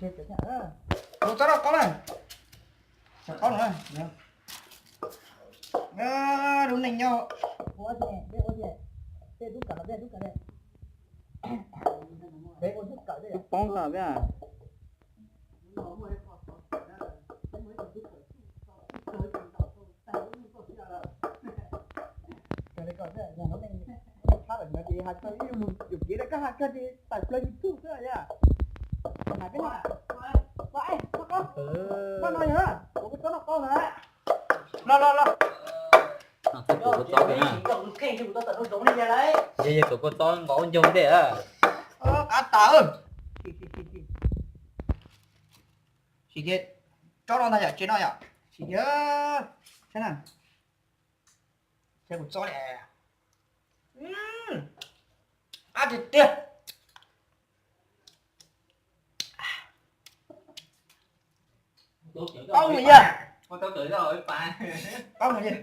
Kuv txob rau qaub na. Qaub no. Lub neej nyob, ua ces peb ua ces peb tub kawm los peb tub kawm li. Peb ua tub kawm li. Poob los peb. Kawm li kom lub neej, lub neej tshab lawm no ces has kawg ib yam koj has kawg ces tawm plaws YouTube xwb yom. Koj no yog, kuv txob no qaub na. Los los los. Kuv txob na. Yog yog kuv txob nqos ua ncaug ntej. Qab tas. Sim kiag, tsob no ntag yom, tsev no yom, sim kiag, saib na, saib kuv txob li, qab tiag tiag. Paub mus yog, paub mus yog.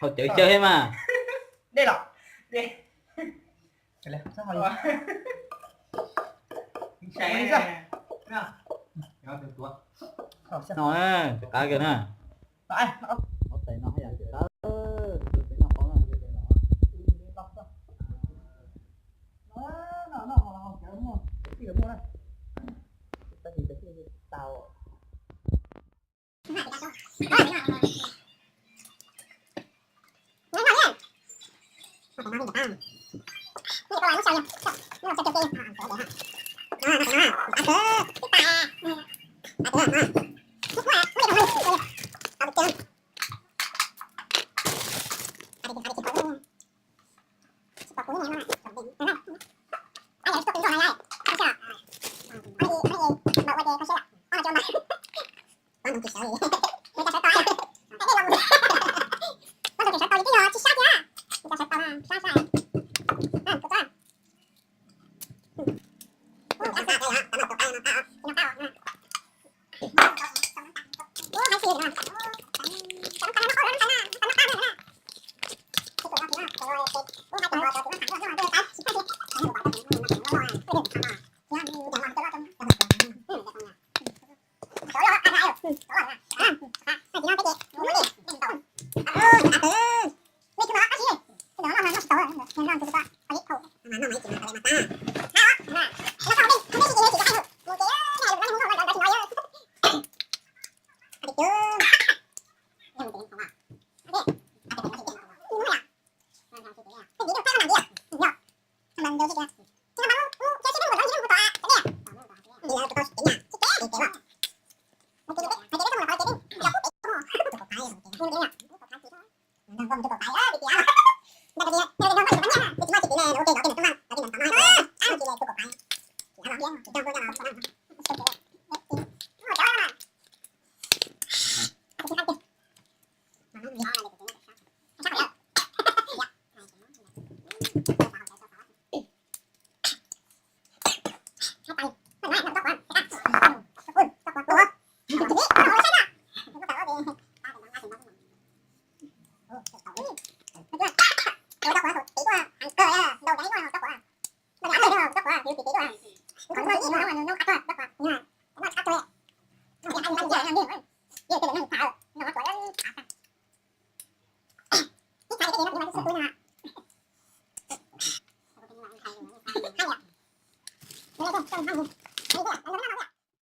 Haus cawv cawv thiab mas. Dej los. No, qab kawg na.